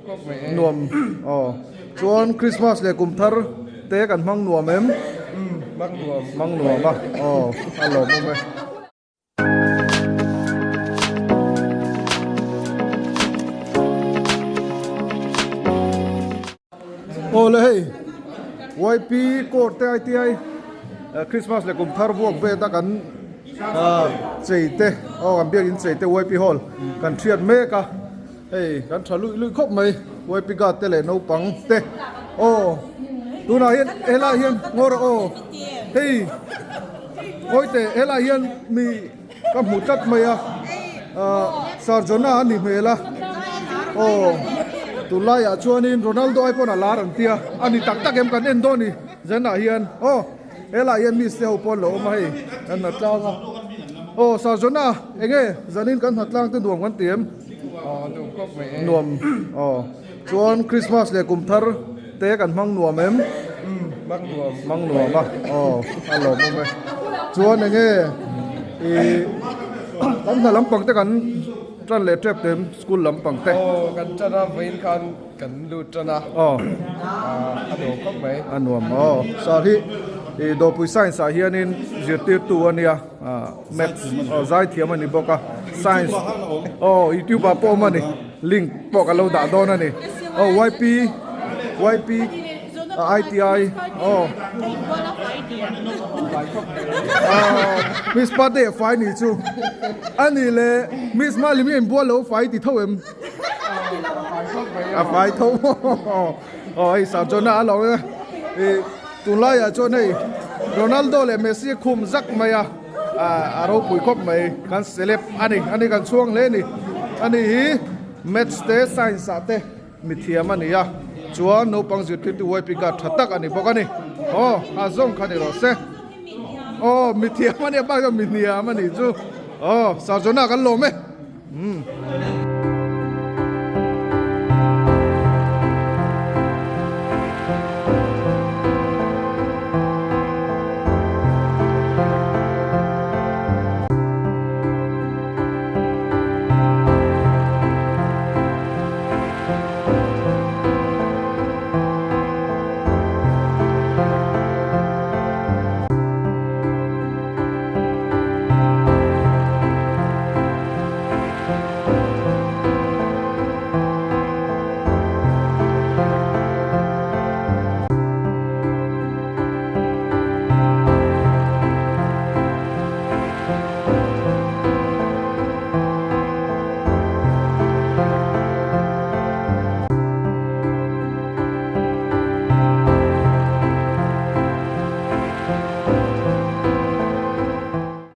Nuam aw. Chuan Christmas leh kum thar te kan hmang nuam em? Hmang nuam. Hmang nuam a aw a lawmawm e. Aw le hei YP court te ITI Christmas leh kum thar vuak vet a kan chei te aw kan biakin chei te YP hall kan thiat mek a hei kan tha luih luih khawp mai YP guard te leh naupang te aw tunah hian helaiah hian ngaw rawh aw hei ngawi teh helaiah hian mi Ka hmu tlat mai a, ahh Sir Jonah a ni hmel a, aw tunlaiah chuanin Ronaldo ai pawn a lar an tia, a ni tak tak em kan en dawn ni zanah hian aw helaiah hian miss te ho pawh an lo awm a hei kan hna tlang a, aw Sir Jonah eng nge zanin kan hna tlang te nuam kan ti em? Aw nuam khawp mai e. Nuam aw chuan Christmas leh kum thar te kan hmang nuam em? Umm hmang nuam. Hmang nuam a aw a lawmawm e. Chuan eng nge ih kan hna lampang te kan tan leh tep te school lampang te. Aw kan tan a vawiin khan kan lut tan a. Aw. A nuam khawp mai. A nuam aw. Sir hi ih Dawpui Science ah hianin zirtirtu a nia ah maths aw zaithiam a ni bawk a science aw youtube ah pawh awm a ni link pawh ka lo dah dawn a ni aw YP YP ITI aw Miss Pate a fai ni chu a ni le Miss Malimi a inbual lo fai ti tho em a fai tho aw hei Sir Johna a lo e tunlaiah chuan hei Ronaldo leh Messi a khum zak mai a a ropui khawp mai kan celeb a ni a ni kan chhuang hle a ni a ni hi maths te science ah te. Mithiam a ni a, chuan naupang zirtirtu YP card tha tak a ni bawk a ni. Aw, a zawng kha ni rawh se. Aw, mithiam a nia bak chuan mihniam a nih chu. Aw, Sir Jonah kan lawm e. Umm.